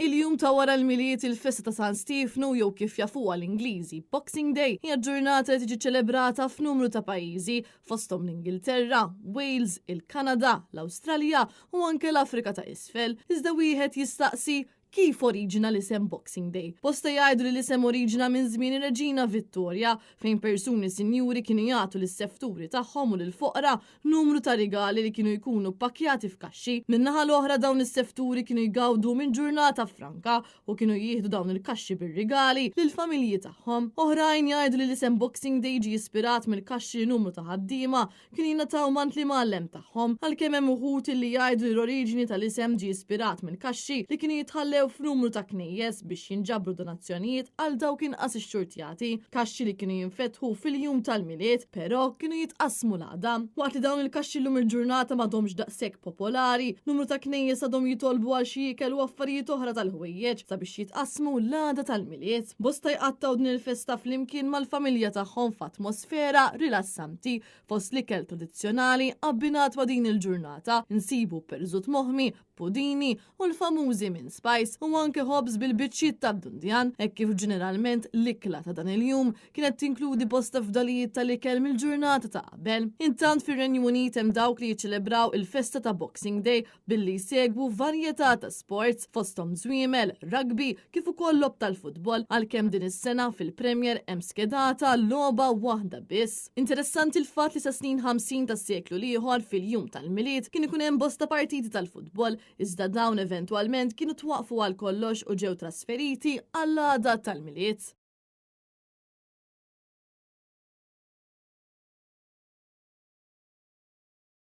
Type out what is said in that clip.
Il-jum ta' wara l-Milied, il-festa ta' San Stiefnu jew kif jafuha l-Ingliżi, Boxing Day, hija ġurnata li tiġi ċelebrata f'numru ta' pajjiżi, fosthom l-Ingilterra, Wales, il-Kanada, l-Awstralja u anke l-Afrika ta' Isfel. Iżda wieħed jistaqsi kif oriġina l-isem Boxing Day. Bosta jgħidu li l-isem oriġina minn żmien ir-Reġina Vittoria, fejn persuni sinjuri kienu jagħtu lis-sefturi tagħhom u lill-foqra numru ta' rigali li kienu jkunu ppakkjati f'kaxxi. Min-naħa l-oħra dawn is-sefturi kienu jgawdu minn ġurnata franka u kienu jieħdu dawn il-kaxxi bir-rigali lill-familji tagħhom. Oħrajn jgħidu li l-isem Boxing Day ġie ispirat mill-kaxxi li numru ta' ħaddiema kienu jingħataw m'għand l-imgħallem tagħhom, għalkemm hemm uħud illi jgħidu li l-oriġini tal-isem ġie ispirat mill-kaxxi li kienu jitħallew f'numru ta' knejjes biex jinġabru donazzjonijiet għal dawk inqas ixxurtjati, kaxxi li kienu jinfetħu fil-jum tal-Milied, però kienu jitqassmu l-għada. Waqt li dawn il-kaxxi llum il-ġurnata m'għadhomx daqshekk popolari, numru ta' knejjes għadhom jitolbu għal xi ikel u affarijiet oħra tal-ħwejjeġ sabiex jitqassmu l-għada tal-Milied. Bosta jqattgħu din il-festa flimkien mal-familja tagħhom f'atmosfera rilassanti. Fost l-ikel tradizzjonali abbinat ma' din il-ġurnata nsibu perżut moħmi, pudini u l-famużi mince pies u anke ħobż bil-biċċiet tad-dundjan, hekk kif ġeneralment l-ikla ta' dan il-jum kienet tinkludi bosta fdalijiet tal-ikel mill-ġurnata ta' qabel. Intant fir-Renju Unit hemm dawk li jiċċelebraw il-festa ta' Boxing Day billi jsegwu varjetà ta' sports fosthom żwiemel, rugby kif ukoll logħob tal-futbol għalkemm din is-sena fil-Premier hemm skedata logħba waħda biss. Interessanti l-fatt li sas-snin 50 tas-seklu l-ieħor fil-jum tal-Milied kien ikun hemm bosta partiti tal-futbol iżda dawn eventwalment kienu twaqqfu għal kollox u ġew trasferiti għall-għada tal-Milied.